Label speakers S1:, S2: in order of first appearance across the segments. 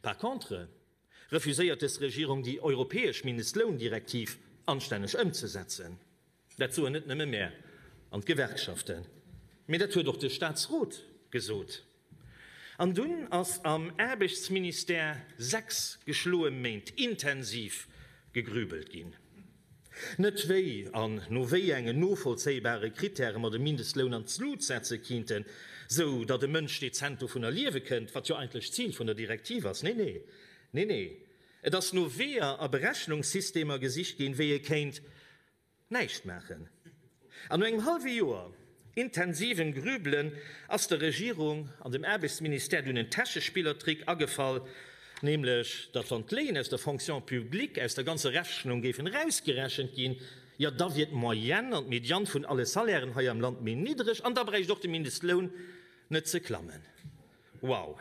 S1: Par contre refuséiert dës Regierung déi europäesch Mindestloundirektiv anstänneg ëmzesetzen. Dat soen net nëmme mär an d'Gewerkschaften, mee dat huet och de Staatsrot gesot. An dunn ass am Aarbechtsministère 6 geschloe Méint intensiv gegrübelt ginn. Net wéi an no wéi engen novollzéibare Krittäre mer de Mindestloun an d'Lut setze kinnten, sou datt e Mënsch dezent dovunner liewe kënnt, wat jo eigentlech d'Zil vun der Direktiv ass. Nee, nee, nee, nee, et ass no Weeër a Berechnungssystemer gesicht ginn, wéi ee kéint näischt maachen. An no engem hallwe Joer intensivem Grübelen ass der Regierung an dem Aarbechtsministère dunn en Täschespillertrick agefall, nämlech datt wann d'Léin aus der Fonction publique aus der ganzer Rechnung géifen erausgerechent ginn, jo da wier d'Moyenne an d'Mediane vun alle Salairen hei am Land méi niddreg an da bräicht och de Mindestloun net ze klammen. Wow!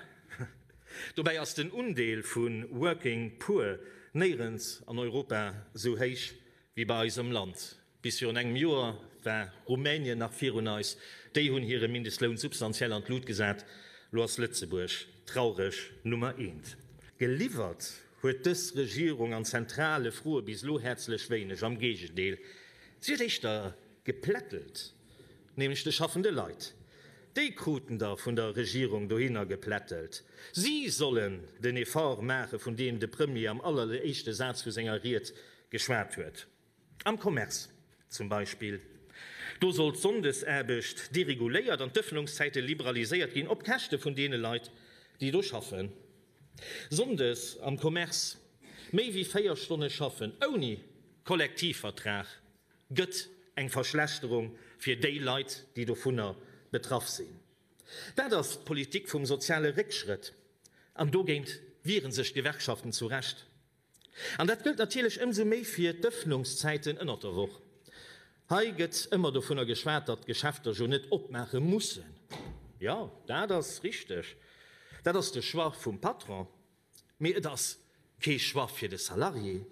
S1: Dobäi ass den Undeel vu Working Poor néierens an Europa sou héich wéi bei eis am Land. Bis virun engem Joer war Rumänien nach virun eis, déi hunn hire Mindestloun substantiell an d'Lut gesat. Lo ass Lëtzebuerg traureg Nummer eent. Geliwwert huet dës Regierung an zentrale Froe bis elo häerzlech wéineg, am Géigendeel, si huet éischter geplättelt, nämlech de schaffende Leit. Déi kruten der vun der Regierung dohinner geplättelt. Si sollen den Effort maache vun deem de Premier am alleréischte Saz vu senger Ried geschwat huet. Am Commerce zum Beispill, do soll d'Sonndesaarbecht dereguléiert an d'Ëffnungszäite liberaliséiert ginn, op Käschte vun deene Leit, déi do schaffen. Sonndes am Commerce méi wéi 4 Stonne schaffen ouni Kollektivvertrag gëtt eng Verschlechterung fir déi Leit, déi dovunner betraff sinn. Dat ass d'Politik vum soziale Réckschrëtt an dogéint wiere sech d'Gewerkschaften zu Recht. An dat gëllt natierlech ëmsou méi fir d'Ëffnungszäiten ënnert der Woch. Hei gëtt ëmmer dovunner geschwat, datt d'Geschäfter jo net opmaache mussen. Jo, dat ass richteg, dat ass de Choix vum Patron, mee et ass kee Choix fir de Salarié.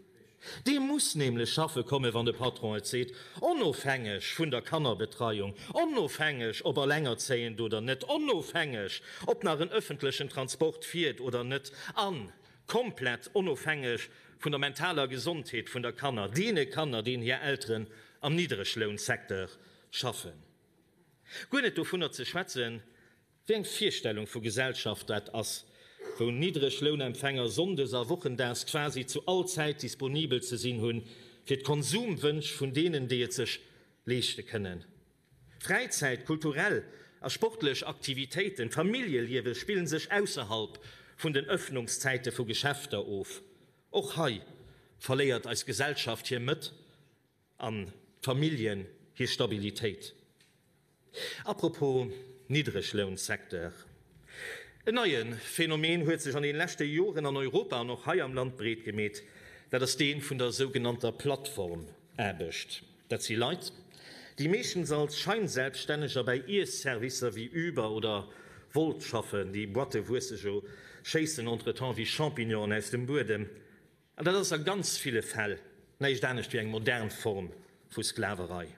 S1: Dee muss nämlech schaffe kommen, wann de Patron et seet, onofhängeg vun der Kannerbetreiung, onofhängeg ob allengerzéiend oder net, onofhängeg ob nach en ëffentlechen Transport fiert oder net an Komplett onofhängeg vun der mentaler Gesondheet vun der Kanner, deene Kanner, deenen hir Elteren am Niddreglounsecteur schaffen. Guer net dovunner ze schwätzen, wéi eng Virstellung vu Gesellschaft dat ass, wou Niddreglounempfänger sonndes a wochendags quasi zu all Zäit disponibel ze sinn hunn, fir d'Konsumwënsch vun deenen, déi et sech leeschte kënnen. Fräizäit, kulturell a sportlech Aktivitéiten, Familljeliewe spillen sech ausserhalb vun den Ëffnungszäite vu Geschäfter of. Och hei verléiert eis Gesellschaft hir Mëtt an d'Familljen hir Stabilitéit. Apropos Niddreglounsecteur, En neie Phänomen huet sech an den leschte Joren an Europa an och hei am Land breet gemeet, dat ass dee vun der sougenannter Plattformaarbecht. Dat si Leit, déi meeschtens als Scheinselbststänneger bei Iesservicer wéi Uber oder Wolt schaffen. Déi Boîte wuesse jo, schéissen entretemps wéi Champignonen aus dem Buedem. An dat ass a ganz ville Fäll näischt anescht wéi eng modern Form vu Sklaverei.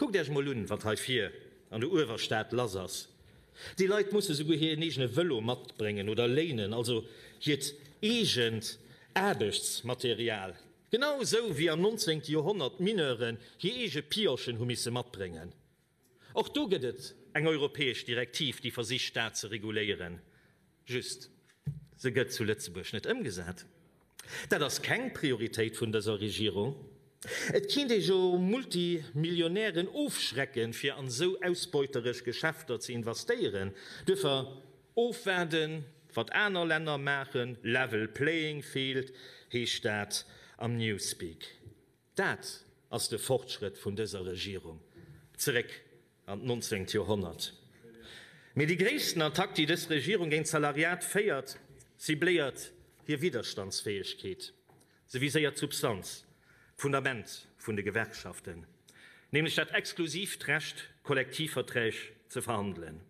S1: Kuckt Iech mol un, wat hei vir an der Uewerstad lass ass. Déi Leit musse souguer hiren eegene Vëlo matbréngen oder léinen, also hiert eegent Aarbechtsmaterial. Genau esou wéi am 19. Joerhonnert d'Mineuren hir eege Piochen hu misse matbréngen. Och do gëtt et eng europäesch Direktiv, déi versicht dat ze reguléieren. Just, se gëtt zu Lëtzebuerg net ëmgesat. Dat ass keng Prioritéit vun dëser Regierung. Et kinnt ee jo Multimillionären ofschrecken, fir an esou ausbeuteresch Geschäfter ze investéieren. Duerfir Ofwaarden, wat aner Länner maachen, level playing field heescht dat am Newspeak. Dat ass de Fortschrëtt vun dëser Regierung, zeréck an d'nonzéngt Joerhonnert. Mee déi gréissten Attack, déi dës Regierung géint d'Salariat féiert, cibléiert hir Widderstandsfäegkeet. Se viséiert d'Substanz, d'Fundament vun de Gewerkschaften, nämlech dat exklusiivt Recht, Kollektivverträg ze verhandelen.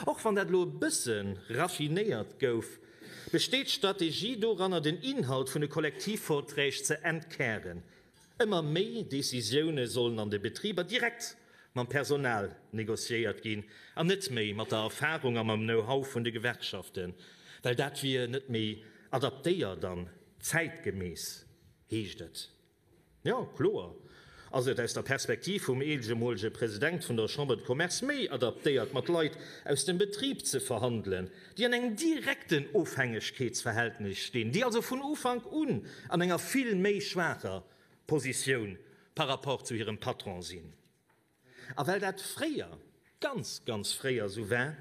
S1: Och wann dat elo e bësse raffinéiert gouf, besteet d'Strategie doranner, den Inhalt vun de Kollektivvorträg ze entkären. Ëmmer méi Decisioune sollen an de Betriber direkt mam Personal negociéiert ginn an net méi mat der Erfarung a mam Know-how vun de Gewerkschaften. Well dat wier net méi adaptéiert an zäitgemäss, heescht et. Jo, kloer ass et aus der Perspektiv vum eelgemolege President vun der Chambre de Commerce méi adaptéiert, mat Leit aus dem Betrib ze verhandelen, déi an engem direkten Ofhängegkeetsverhältnis stinn, déi also vun Ufank un an enger vill méi schwaacher Positioun par rapport zu hirem Patron sinn. A well dat fréier, ganz, ganz fréier esou war,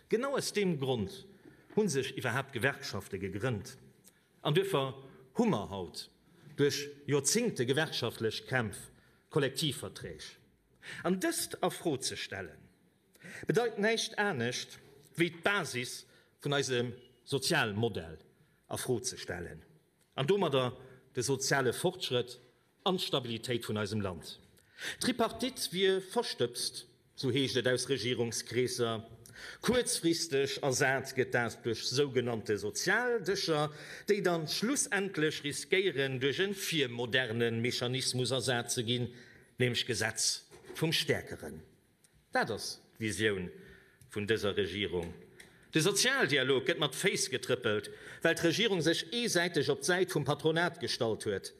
S1: genau aus deem Grond hu sech iwwerhaapt Gewerkschafte gegrënnt. An duerfir hu mer haut duerch Joerzingte gewerkschaftlech Kämpf Kollektivverträg. An dëst a Fro ze stellen, bedeit näischt anescht wéi d'Basis vun eisem Sozialmodell a Fro ze stellen an domadder de soziale Fortschrëtt an d'Stabilitéit vun eisem Land. D'Tripartite wier verstëbst, sou heescht et aus Regierungskreesser. Kuerzfristeg ersat gëtt dat duerch sougenannte Sozialdëscher, déi dann schlussendlech riskéieren duerch e virmoderne Mechanismus ersat ze ginn, nämlech d'Gesetz vum Stäerkeren. Dat ass d'Visioun vun dëser Regierung. De Sozialdialog gëtt mat Féiss getrëppelt, well d'Regierung sech eesäiteg op d'Säit vum Patronat gestallt huet.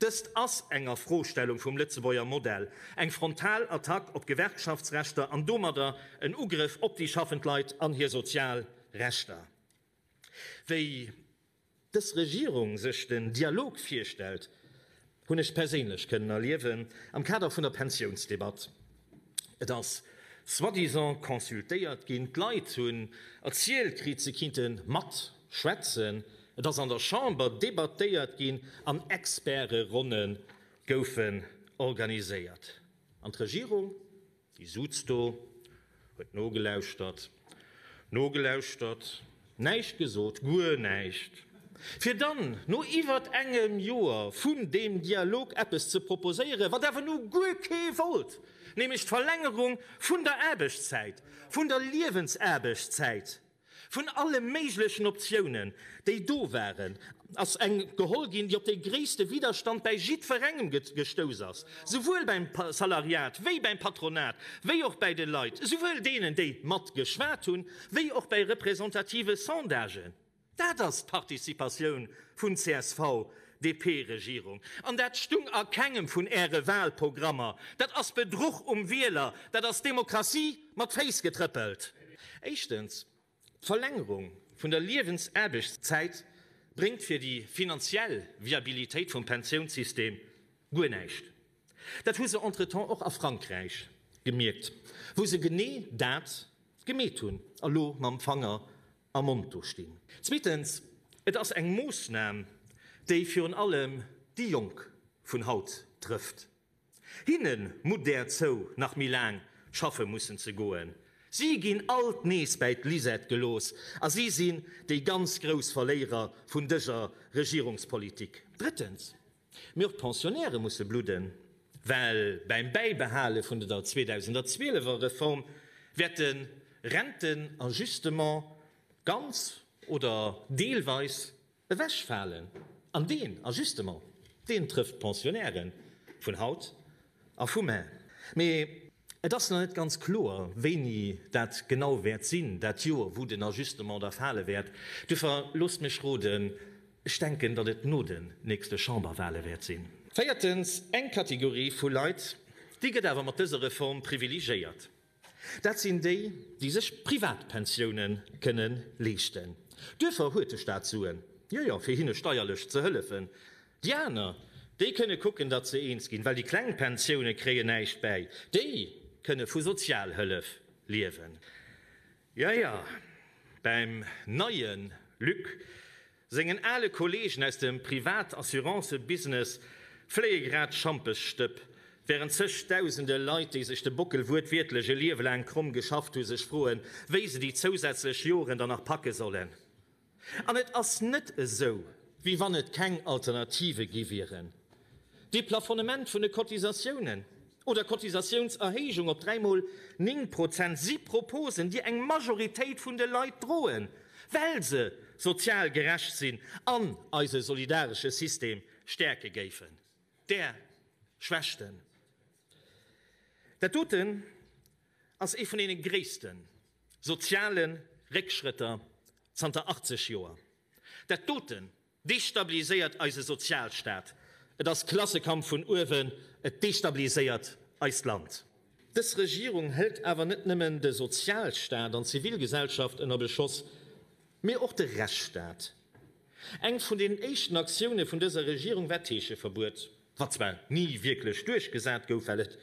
S1: Dëst ass eng Afrostellung vum Lëtzebuerger Modell, eng frontal Attack op d'Gewerkschaftsrechter an domadder en Ugrëff op déi schaffend Leit an hir sozial Rechter. Wéi dës Regierung sech den Dialog virstellt, hunn ech perséinlech kënnen erliewen am Kader vun der Pensiounsdebatt. Et ass soi-disant consultéiert ginn, d'Leit hunn erzielt kritt, se kinnte matschwätzen, et ass an der Chamber debattéiert ginn an Experteronne goufen organiséiert. An d'Regierung? Déi suz do, huet nogelauschtert, nogelauschtert, näischt gesot, guer näischt, fir dann no iwwert engem Joer vun deem Dialog eppes ze proposéieren, wat awer nu guer kee wollt, nämlech d'Verlängerung vun der Aarbechtszäit, vun der Liewensaarbechtszäit. Vun alle méiglechen Optiounen, déi do waren, ass eng geholl ginn, déi op dee gréisste Widderstand bäi jiddwerengem gestouss ass, souwuel beim Salariat wéi beim Patronat, wéi och bäi de Leit, souwuel deenen, déi matgeschwat hunn, wéi och bäi representative Sondagen. Dat ass d'Participatioun vun csv, DP-Regierung. An dat stung a kengem vun Äre Wahlprogrammer. Dat ass Bedruch um Wieler, dat ass Demokratie mat Féiss getrëppelt. Éischtens, d'Verlängerung vun der Liewensaarbechtszäit bréngt fir déi finanziell Viabilitéit vum Pensiounssystem guer näischt. Dat hu se entretemps och a Frankräich gemierkt, wou se genee dat gemeet hunn a lo mam Fanger am Mond do stinn. Zweetens, et ass eng Moossnam, déi virun allem déi Jonk vun haut trëfft. Hinne mutt där zou, nach méi laang schaffe mussen ze goen. Si ginn alt nees bäi d'Lisette gelooss a si sinn déi ganz grouss Verléierer vun dëser Regierungspolitik. Drëttens, mee och d'Pensionnairë musse bludden, well beim Bäibehale vun der 2012 er Reform wäert de Rentenajustement ganz oder deelweis Ewechfalen. An deen Ajustement, deen trëfft d'Pensionnairen vun haut a vu mar. Mee et ass nach net ganz kloer, wéini dat genau wäert sinn, dat Joer, wou den Ajustement da fale wäert. Duerfir loosst mech roden, Ech denken, datt et no den nächste Chamberwahle wäert sinn. Véiertens, eng Kategorie vu Leit, déi gëtt awer mat dëser Reform privilegéiert. Dat sinn déi, déi sech Privatpensioune kënne leeschten. Duerfir huet de Staat Suen, jo, jo, fir hinne steierlech ze hëllefen. Déi aner, déi kënne kucken, datt se eens ginn, well déi kleng Pensioune kréien näischt bäi. Déi kënne vu Sozialhëllef liewen. Jo, jo, beim neie Luc Sengen ale Kolleegen aus dem Privat-Assurance-Business fléie grad Schampesstëpp, wärend zegdausende Leit, déi sech de Bockel wuertwiertlech e Liewe laang kromm geschafft hu, sech froen, wéi se déi zousätzlech Joren dann nach packe sollen. An et ass net esou, wéi wann et keng Alternative gi wieren. Deplafonnement vun de Cotisatiounen oder Cotisatiounserhéijung op dräimol 9 Prozent si Proposen, déi eng Majoritéit vun de Leit droen, well se sozial gerecht sinn an eise solidaresche System stäerke géifen. Där Schwächten. Dat doten ass ee vun deene gréisste soziale Réckschrëtter. zanter 80 Joer. Dat doten destabiliséiert eise Sozialstaat. Et ass Klassekampf vun uewen. Et destabiliséiert eist Land. Dës Regierung hëlt awer net nëmmen de Sozialstaat an d'Zivilgesellschaft ënner Beschoss, mee och de Rechtsstaat. Eng vun den éischten Aktioune vun dëser Regierung war d'Heescheverbuet, wat zwar ni wierklech duerchgesat gouf, well et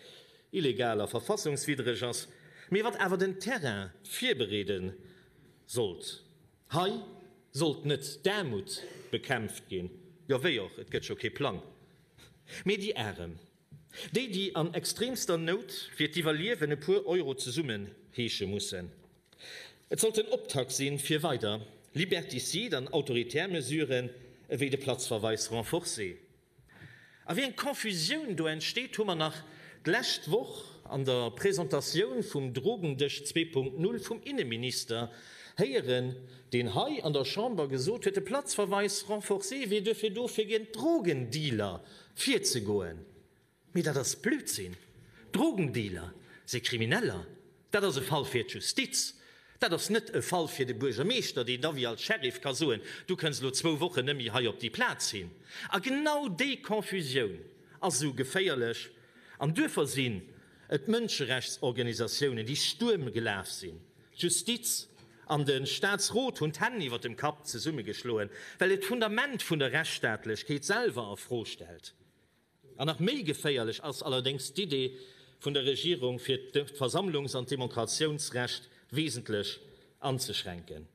S1: illegal a verfassungswiddreg ass, mee wat awer den Terrain virbereede sollt. Hei sollt net d'Aarmut bekämpft ginn, jo wéi och, et gëtt jo kee Plang, mee déi Arem, déi déi an extremster Nout fir d'Iwwerliewen e puer Euro zesummen heesche mussen. Et sollt den Optakt sinn fir weider liberticide an autoritär Mesuren ewéi de Platzverweis renforcé. A wéi eng Confusioun do entsteet, hu mer nach d'lescht Woch an der Presentatioun vum Drogendësch 2.0 vum Inneminister héieren, deen hei an der Chamber gesot huet, de Platzverweis renforcé wier duerfir do, fir géint d'Drogendealer virzegoen. Mee dat ass Blödsinn! Drogendealer si Krimineller. Dat ass e Fall fir d'Justiz. Dat ass net e Fall fir de Buergermeeschter, deen da wéi als Sheriff ka soen, du kënns elo zwou Wochen net méi hei op déi Plaz hin. A genau déi Confusioun ass esou geféierlech. An duerfir sinn et d'Mënscherechtsorganisatiounen, déi Stuerm gelaf sinn. D'Justiz an de Staatsrot hunn d'Hänn iwwer dem Kapp zesummegeschloen, well et d'Fundament vun der Rechtsstaatlechkeet selwer a Fro stellt. An nach méi geféierlech ass allerdéngs d'Idee vun der Regierung, fir d'Versammlungs an d'Demonstratiounsrecht wesentlech anzeschränken.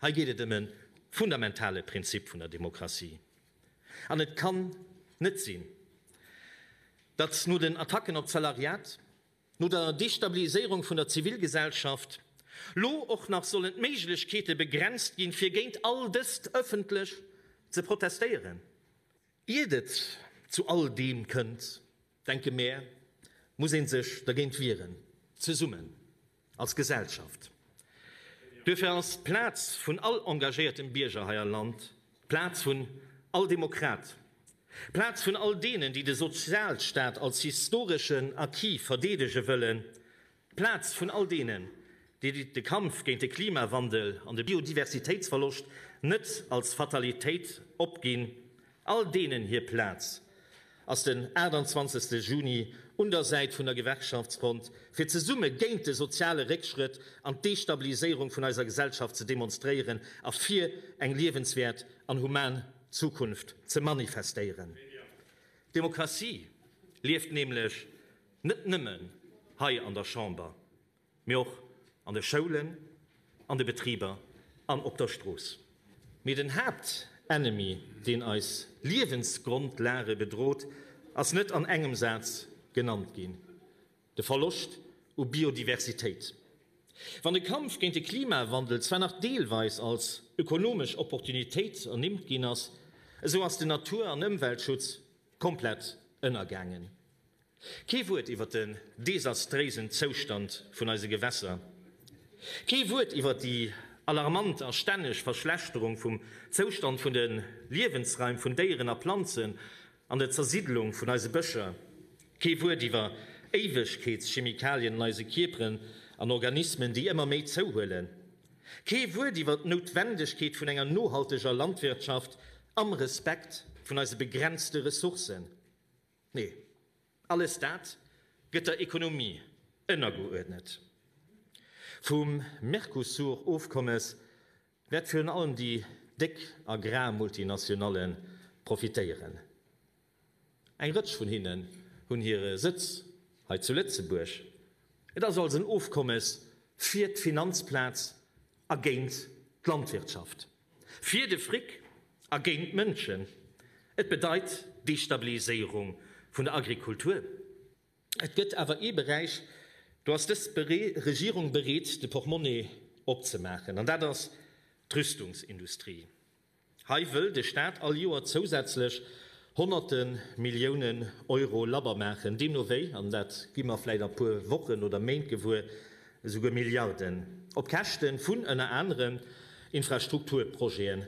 S1: Hei geet et ëm e fundamentale Prinzip vun der Demokratie. An et kann net sinn, datt no den Attacken op d'Salariat, no der Destabiliséierung vun der Zivilgesellschaft, lo och nach sollen d'Méiglechkeete begrenzt ginn, fir géint all dëst ëffentlech ze protestéieren. Iert et zu all deem kënnt, denke mär, muss ee sech dergéint wieren, zesummen, als Gesellschaft. Duerfir ass d'Plaz vun all engagéiertem Bierger hei am Land, d'Plaz vun all Demokrat, d'Plaz vun all deenen, déi de Sozialstaat als historeschen Acquis verdeedege wëllen, D'Plaz vun all deenen, déi de Kampf géint de Klimawandel an de Biodiversitéitsverloscht net als Fatalitéit opginn, all deenen hir Plaz ass den 28. Juni un der Säit vun der Gewerkschaftsfront, fir zesumme géint de soziale Réckschrëtt an d'Destabiliséierung vun eiser Gesellschaft ze demonstréieren a fir eng liewenswäert an human Zukunft ze manifestéieren. D'Demokratie lieft nämlech Net nëmmen hei an der Chamber, mee och an de Schoulen, an de Betriber an op der Strooss. Mee den Haaptennemi, deen eis Liewensgrondlage bedrot, ass net an engem Saz genannt ginn, de Verloscht u Biodiversitéit. Wann de Kampf géint de Klimawandel zwar nach deelweis als ökonomesch Opportunitéit ernimmt ginn ass, esou ass den Natur an Ëmweltschutz komplett ënnergaangen. Kee Wuert iwwer den desastréisen Zoustand vun eise Gewässer. Kee Wuert iwwer déi alarmant a stänneg Verschlechterung vum Zoustand vun de Liewensraim vun Déieren a Planzen an der Zersiddlung vun eise Bëscher. Kee Wuert iwwer Éiwegkeetschemikalien an eise Kierperen an Organismen, déi ëmmer méi zouhuelen. Kee Wuert iwwer d'Noutwendegkeet vun enger nohalteger Landwirtschaft am Respekt vun eise begrenzte Ressourcen. Nee, alles dat gëtt der Ekonomie ënnergeuerdnet. Vum Mercosur-Ofkommes wäert virun allem déi déck Agrarmultinationale profitéieren. Eng Rëtsch vun hinnen hunn hire Sëtz hei zu Lëtzebuerg. Et ass also en Ofkommes fir d'Finanzplaz a géint d'Landwirtschaft, fir de Fric a géint d'Mënschen. Et bedeit Destabiliséierung vun der Agrikultur. Et gëtt awer ee Beräich, do ass dës Regierung bereet, de Portmonnaie opzemaachen, an dat ass d'Rüstungsindustrie. Hei wëll de Staat all Joer zousätzlech honnerte Milliounen Euro labber maachen, deemno wéi, an dat gi mer vläicht a puer Wochen oder Méint gewuer, esouguer Milliarden, op Käschte vun ënner anerem Infrastrukturprojeten,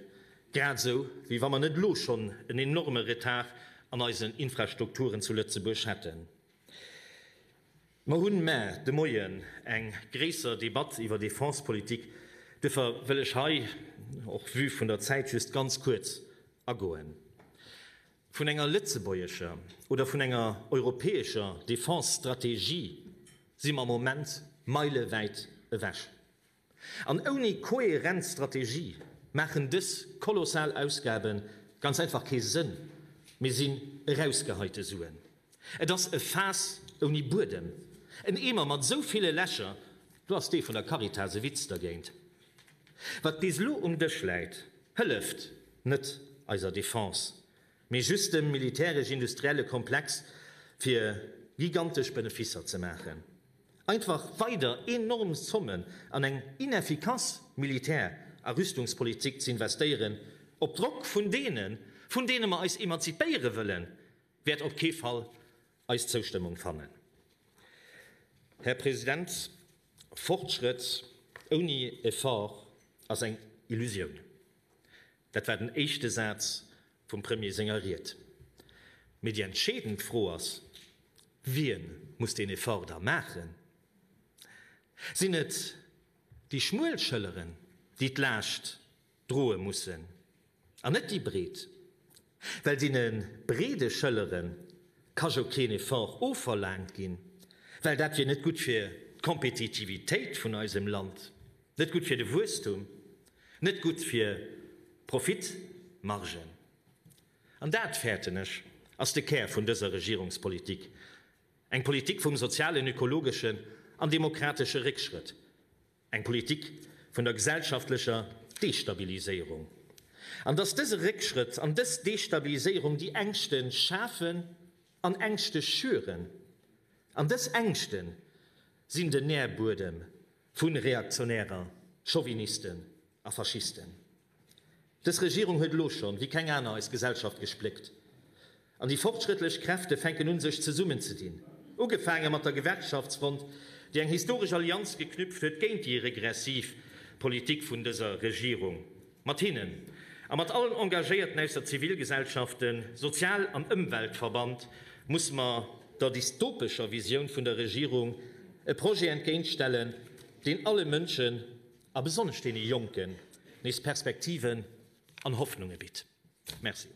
S1: grad esou wéi wa mer net elo schonn en enorme Retard an eisen Infrastrukturen zu Lëtzebuerg hätten. Mer hunn mar de Moien eng gréisser Debatt iwwer Defensepolitik. Duerfir wëll ech hei och vue vun der Zäit, just ganz kuerz agoen. Vun enger lëtzebuergescher oder vun enger europäescher Defense-Strategie si mer am Moment meilewäit ewech. An ouni kohärent Strategie maachen dës kolossal Ausgabe ganz einfach kee Sënn, mee sinn erausgeheite Suen. Et ass e Faass ouni Buedem, en Eemer mat esou ville Lächer, do ass dee vun der Caritas e Witz dergéint. Wat bis elo um Dësch läit, hëlleft net eiser Defense, mee just dem militäresch-industrielle Komplex, fir gigantesch Benefisser ze maachen. Einfach weider enorm Zommen an eng ineffikass Militär a Rüstungspolitik ze investéieren, op Drock vun deenen, vun deene mer eis emanzipéiere wëllen, wäert op kee Fall eis Zoustëmmung fannen. Här President, Fortschrëtt ouni Effort ass eng Illusioun. Dat war den éischte Saz vum Premier senger Ried. Mee déi entscheedend Fro ass, Wien muss deen Effort da maachen? Sinn et déi schmuel Schëlleren, déi d'Laascht droe mussen, an net déi breet? Well deene breede Schëllere ka jo keen Effort ofverlaangt ginn, well dat wier net gutt fir d'Kompetitivitéit vun eisem Land, net gutt fir de Wuesstum, net gutt fir d'Profitmargen. An dat, fäerten ech, ass de Kär vun dëser Regierungspolitik, eng Politik vum sozialen, ökologeschen an demokratesche Réckschrëtt, eng Politik vun der gesellschaftlecher Destabiliséierung. An dass dëse Réckschrëtt an dës Destabiliséierung déi Ängschte schafen an Ängschte schüren, an dës Ängschte sinn den Nährbuedem vu Reaktionärer, Chauvinisten a Faschisten. Dës Regierung huet elo schonn, wéi keng aner, eis Gesellschaft gespléckt. An déi fortschrëttlech Kräfte fänken un sech zesummenzedinn. Ugefaange mat der Gewerkschaftsfront, déi eng historesch Allianz geknüpft huet géint déi regressiv Politik vun dëser Regierung. Mat hinnen a mat allen Engagéierten aus der Zivilgesellschaft, de Sozial an Ëmweltverband, musse mer der dystopescher Visioun vun der Regierung e Projet entgéintstellen, deen alle Mënschen, a besonnesch deene Jonken, nees Perspektiven an Hoffnunge bitt. Merci.